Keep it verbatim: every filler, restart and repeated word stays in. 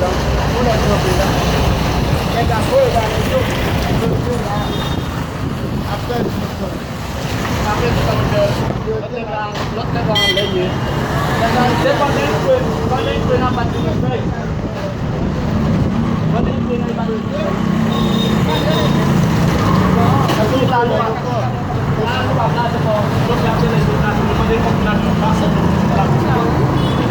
Yon lòt kanpe la. Nèg la voye ba nèg yo. Yo te la. Apre, apre, lòt nèg la, lòt nèg la anlè ye. Nèg la, se pandan l kwe, pandan l kwe nan bat li fèy. Pandan l kwe nan bat li fèy. Epi la, nou pa, la, nou pa blaze fò. Lòt la, se lè nou la, nou mande kòm la, nou pase, nou la.